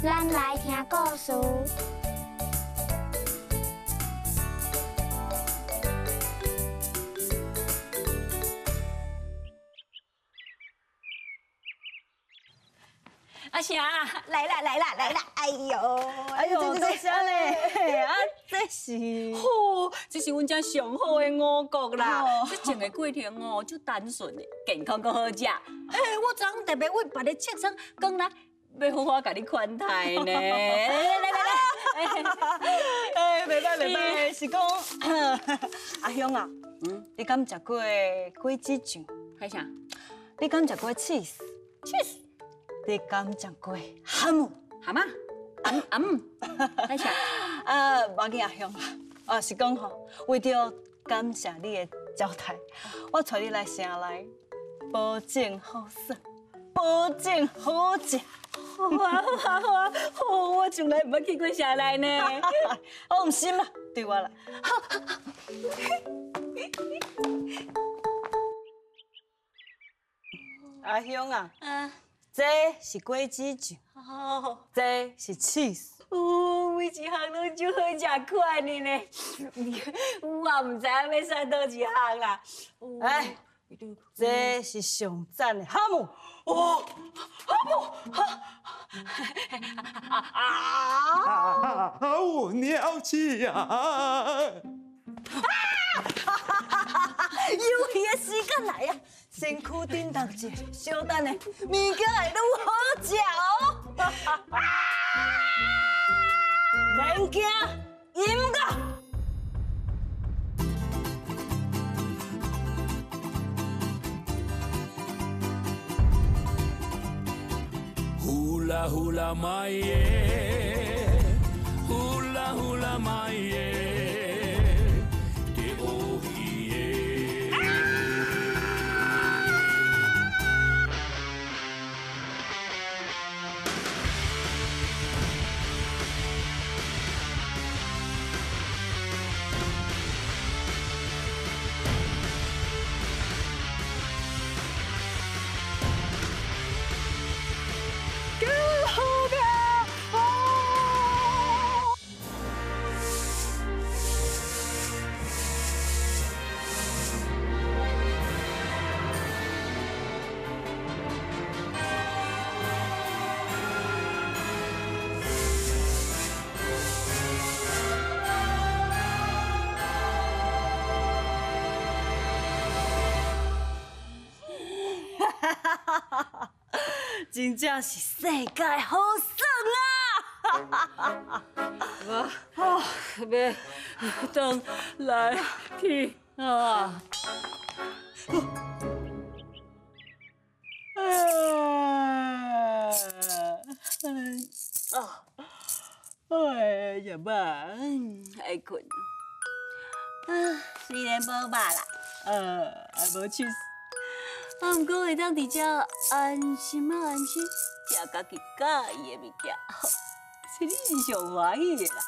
咱來聽故事。阿霞，來啦來啦來啦！哎呦，哎呦，多謝咧！啊，這是，吼，這是阮遮上好的五穀啦。這種的過程哦，足單純的，健康閣好食。哎，我昨昏特別為別个車廠講來，欲好好共你款待呢。來來來來，哎，袂歹袂歹，是講阿香啊，你敢食過果子醬？還啥？你敢食過起司？起司。你敢食過哈姆？哈姆？阿姆？還啥？啊，無要緊阿香啊，啊是講吼，為著感謝你的招待，我帶你來城內，保證好耍，保證好食。好啊好啊好啊！好，我從來毋捌去過城內呢。放心啦，對我來。阿香啊。這是果子醬，這是起司。哦，每一項攏足好食款的呢。我毋知影欲選佗一項啦。哎，這是上讚的哈姆。哦，哈姆，啊！啊！鸟鼠啊！遊戲的時間來啊！身軀振動一下，小等下，物件會愈好食哦。免驚，飲到。呼啦呼啦嘛耶，呼啦呼啦嘛耶。真正是世界好耍啊！我欲轉來去啊！啊！哎呀妈，愛睏。啊，雖然無肉啦，也無起司。啊，毋過會當佇遮安心啊安心，食家己佮意的物件，這你是上歡喜的啦。